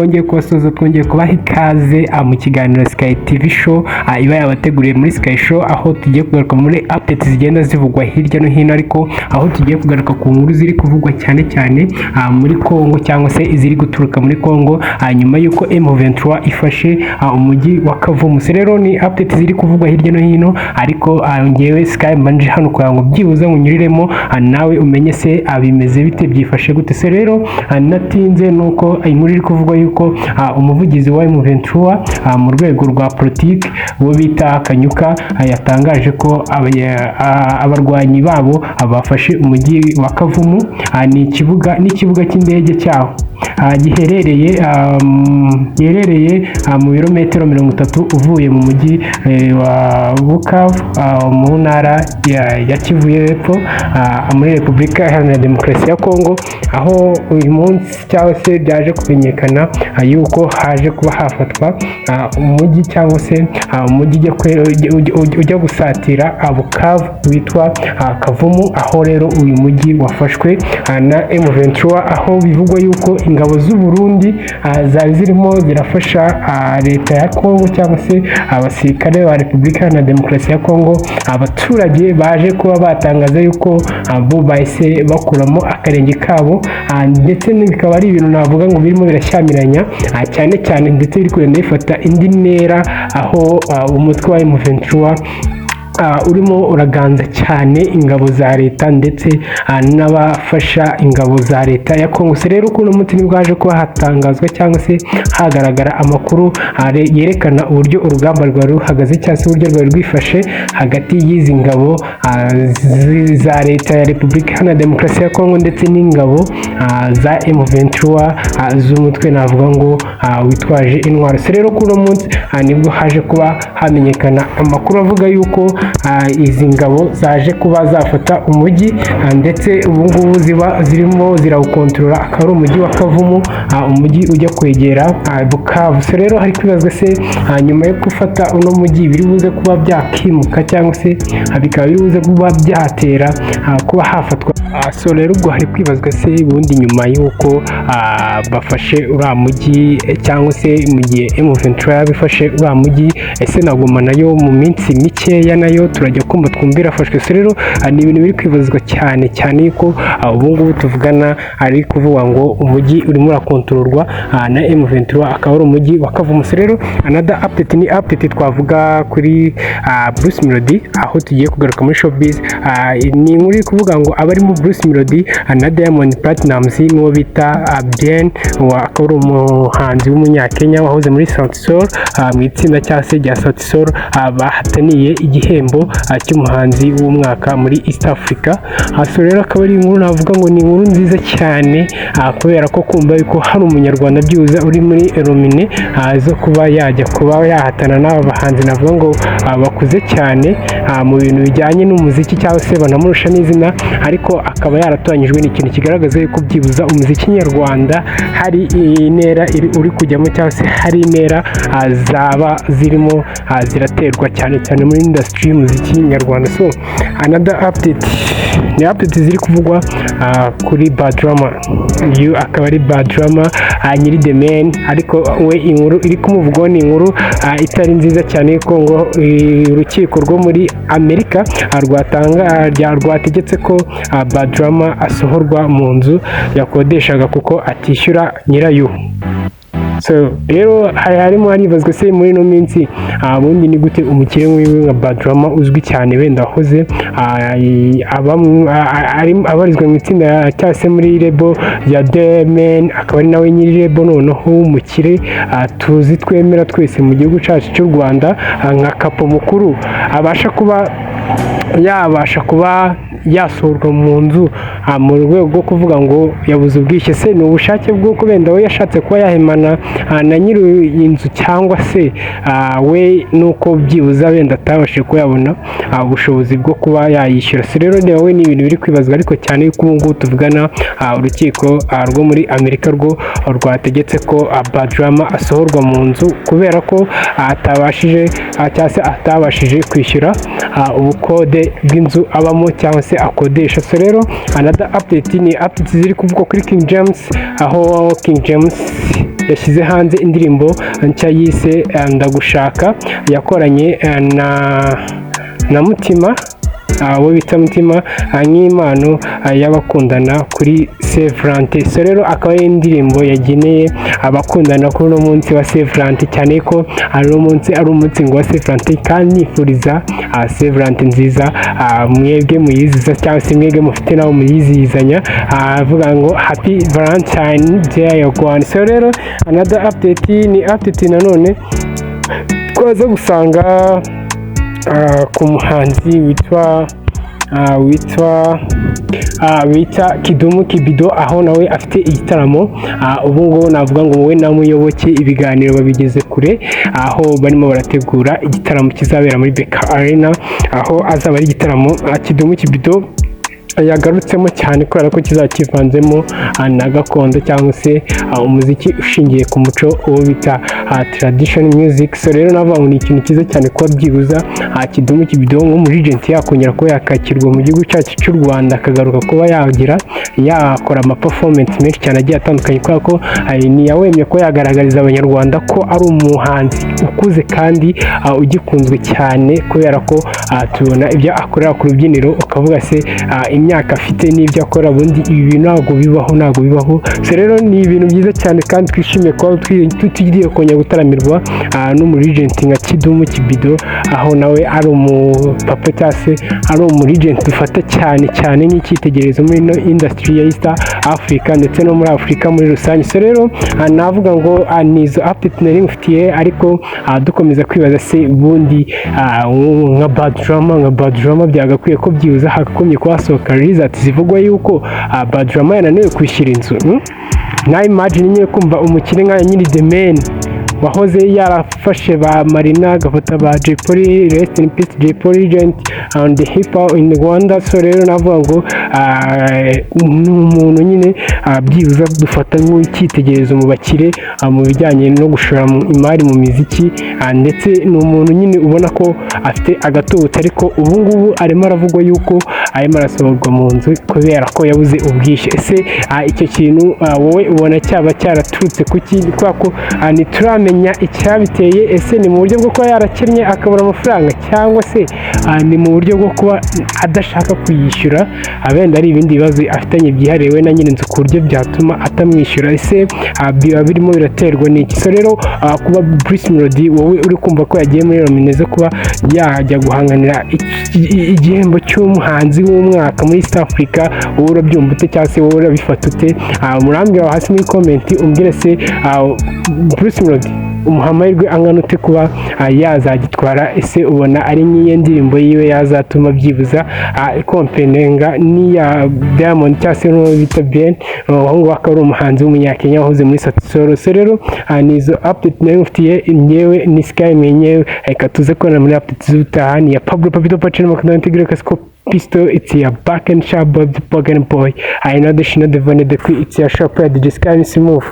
Twongeye kubasuhuza, twongeye kubaha ikaze mu kiganiro Sky TV Show iba yabateguriye muri Sky Show, aho tugiye kugaruka muri updates zigenda zivugwa hirya no hino, ariko aho tugiye kugaruka ku nkuru ziri kuvugwa cyane cyane muri Congo cyangwa se iziri guturuka muri Congo, nyuma y'uko M23 ifashe umujyi wa Kavumu. Se rero ni updates ziri kuvugwa hirya no hino, ariko ngewe Sky mbanje hano kugira ngo byibuze nkunyuriremo, nawe umenye se bimeze bite, byifashe gute. Se rero natinze nuko inkuru iri kuvugwa yuko umuvugizi wa M23 mu rwego rwa politiki, uwo bita Kanyuka, yatangaje ko abarwanyi babo bafashe umujyi wa Kavumu, ni ikibuga n'ikibuga cy'indege cyaho giherereye mu birometero 30 uvuye mu mujyi wa Bukavu, mu ntara ya Kivu y'Epfo, muri Repubulika Iharanira Demokarasi ya Kongo, aho uyu munsi cyangwa se byaje kumenyekana yuko haje kuba hafatwa umujyi cyangwa se umujyi ujya gusatira Bukavu witwa Kavumu, aho rero uyu mujyi wafashwe na M23, aho bivugwa yuko ingabo z'u Burundi zari zirimo zirafasha leta ya Kongo cyangwa se abasirikare ba Repubulika Iharanira Demokarasi ya Kongo. Abaturage baje kuba batangaza yuko bo bahise bakuramo akarenge kabo, ndetse bikaba ari ibintu navuga ngo birimo birashyamiranya cyane cyane, ndetse biri kugenda bifata indi ntera, aho umutwe wa M23 urimo uraganza cyane ingabo za leta ndetse n'abafasha ingabo za leta ya Kongo. Se rero ukuntu munsi nibwo haje kuba hatangazwa cyangwa se hagaragara amakuru yerekana uburyo urugamba rwari ruhagaze cyangwa se uburyo rwari rwifashe hagati y'izi ngabo za leta ya Repubulika Iharanira Demokarasi ya Kongo ndetse n'ingabo za M23 z'umutwe navuga ngo witwaje intwaro. Se rero kuri uno munsi nibwo haje kuba hamenyekana amakuru avuga yuko izi ngabo zaje kuba zafata umujyi, ndetse ubu ngubu ziba zirimo zirawukontorora, akaba ari umujyi wa Kavumu, umujyi ujya kwegera Bukavu. So rero hari kwibazwa se nyuma yo gufata uno mujyi biri buze kuba byakimuka cyangwa se bikaba biri buze kuba byatera kuba hafatwa. So rero ubwo hari kwibazwa se ubundi nyuma y'uko bafashe uriya mujyi, cyangwa se mu gihe M23 yaba ifashe uriya mujyi, ese na Goma nayo mu minsi mikeya nayo turajya kumva twumva irafashwe? So rero ni ibintu biri kwibazwa cyane cyane yuko ubu ngubu tuvugana ari kuvuga ngo umujyi urimo urakontororwa na M23, akaba ari umujyi wa Kavumu. So rero another update ni update twavuga kuri Bruce Melody, aho tugiye kugaruka muri showbiz. Ni inkuru iri kuvuga ngo abarimo Bruce Melody na Diamond Platnumz n'uwo bita Bien, akaba ari umuhanzi w'umunyakenya wahoze muri Sauti Sol, mu itsinda cyangwa se rya Sauti Sol, bahataniye igihembo cy'umuhanzi w'umwaka muri East Africa. So rero akaba ari inkuru navuga ngo ni inkuru nziza cyane, kubera ko kumva yuko hari umunyarwanda byibuze uri muri nominee zo kuba yajya kuba yahatana n'aba bahanzi navuga ngo bakuze cyane mu bintu bijyanye n'umuziki cyangwa se banamurusha n'izina, ariko akaba yaratoranyijwe, ni ikintu kigaragaza yuko byibuza umuziki nyarwanda hari intera uri kujyamo cyangwa se hari intera zaba zirimo ziraterwa cyane cyane muri industry y'umuziki nyarwanda. So another update ni update ziri kuvugwa kuri Badrama. Uyu akaba ari Badrama, nyiri The Mane, ariko we inkuru iri kumuvugwaho ni inkuru itari nziza cyane, ko ngo urukiko rwo muri Amerika rwategetse ko Badrama asohorwa mu nzu yakodeshaga kuko atishyura nyirayo. So rero harimo haribazwa se muri ino minsi ubundi ni gute umukire nk'uyu nka Badrama uzwi cyane, wenda wahoze abarizwa mu itsinda cyangwa se muri label ya The Mane, akaba ari nawe nyiri label, noneho w'umukire tuzi twemera twese mu gihugu cyacu cy'u Rwanda nka kapo mukuru, abasha kuba yabasha kuba yasohorwa mu nzu mu rwego rwo kuvuga ngo yabuze ubwishyu? Se ni ubushake bw'uko wenda we yashatse kuba yahemana na nyiri inzu, cyangwa se we nuko byibuze wenda atabashije kuba yabona ubushobozi bwo kuba yayishyura? Se rero niba we ni ibintu biri kwibazwa, ariko cyane yuko ubu ngubu tuvugana urukiko rwo muri Amerika rwo rwategetse ko Badrama asohorwa mu nzu kubera ko atabashije cyangwa se atabashije kwishyura ubukode bw'inzu abamo cyangwa se akodesha. So rero another update ni update ziri kuvugwa kuri King James, aho King James yashyize hanze indirimbo nshya yise "Ndagushaka", yakoranye na Mutima, uwo bita Mutima, nk'impano y'abakundana kuri Saint Valentin. So rero akaba ari indirimbo yageneye abakundana kuri uno munsi wa Saint Valentin, cyane ko ari umunsi ngo wa Saint Valentin, kandi nifuriza Saint Valentin nziza mwebwe muyiziza cyangwa se mwebwe mufite nabo muyizihizanya, avuga ngo "Happy Valentine Day Rwanda". So rero another update ni update nanone twaza gusanga ku muhanzi witwa bita Kidumu Kibido, aho nawe afite igitaramo. Ubu ngubu navuga ngo wowe na Muyoboke ibiganiro babigeze kure, aho barimo barategura igitaramo kizabera muri BK Arena, aho azaba ari igitaramo Kidumu Kibido yagarutsemo cyane, kubera ko kizaba kivanzemo na gakondo cyangwa se umuziki ushingiye ku muco, uwo bita tradition music. So rero navuga ngo ni ikintu cyiza cyane kuba byibuza Kidumu Kibido nk'umu legend yakongera kuba yakakirwa mu gihugu cyacu cy'u Rwanda, akagaruka kuba yagira yakora ama performance menshi cyane agiye atandukanye, kubera ko ntiyawemye ko yagaragariza Abanyarwanda ko ari umuhanzi ukuze kandi ugikunzwe cyane, kubera ko tubona ibyo akorera ku rubyiniro ukavuga se imyaka afite n'ibyo akora, ubundi ibi bintu ntabwo bibaho, ntabwo bibaho. So rero ni ibintu byiza cyane kandi twishimiye kuba tugiye kongera gutaramirwa n'umu legend nka Kidumu Kibido, aho nawe ari umupapa cyangwa se ari umu legend dufata cyane cyane nk'icyitegererezo muri ino industry ya East Africa ndetse no muri Afurika muri rusange. So rero navuga ngo ni izo update nari ngufitiye, ariko dukomeza kwibaza se ubundi nka Bad Rama byagakwiye ko byibuze hakagombye kuba hasohoka result zivugwa yuko Bad Rama yananiwe kwishyura inzu, Na imagine nyine kumva umukire nka nyiri The Mane wahoze yarafashe ba Marina, agafata ba Jay Polly, rest in peace Jay Polly, legend and the hip hop in Rwanda. So rero navuga ngo ni umuntu nyine byibuze dufata nk'icyitegererezo mu bakire mu bijyanye no gushora imari mu miziki, ndetse ni umuntu nyine ubona ko afite agatubutse, ariko ubu ngubu arimo aravugwa yuko arimo arasohorwa mu nzu kubera ko yabuze ubwishyu. Ese icyo kintu wowe ubona cyaba cyaraturutse kuki? Kubera ko ntituramenya icyabiteye. Ese ni mu buryo bwo kuba yarakennye akabura amafaranga, cyangwa se ni mu buryo bwo kuba adashaka kuyishyura, wenda ari ibindi bibazo afitanye byihariye we na nyir'inzu ku buryo byatuma atamwishyura? Ese biba birimo biraterwa n'iki? So rero kuba Bruce Melody, wowe uri kumva ko yagiye muri nominee zo kuba yajya guhanganira igihembo cy'umuhanzi w'umwaka muri East Africa, wowe urabyumva ute cyangwa se wowe urabifata ute? Murambwira aho hasi muri comment, umbwire se Bruce Melody umuha amahirwe angana ute kuba yazagitwara? Ese ubona ari nk'iyo ndirimbo yiwe yazatuma byibuza icompetinga n'iya Diamond cyangwa se n'uwo bita Bien, aho ngaho akaba ari umuhanzi w'Umunyakenya wahoze muri Sauti Sol? So rero ni izo update nari mufitiye. Njyewe ni Sky mwenyewe, reka tuze kubona muri update z'ubutaha. Ni ya Pablo Papito Pacino Makadon Tigre Casco Pistol, it's your back and sharp boy, the Bogan boy. I know the shino the one the it's your shop DJ Sky Move.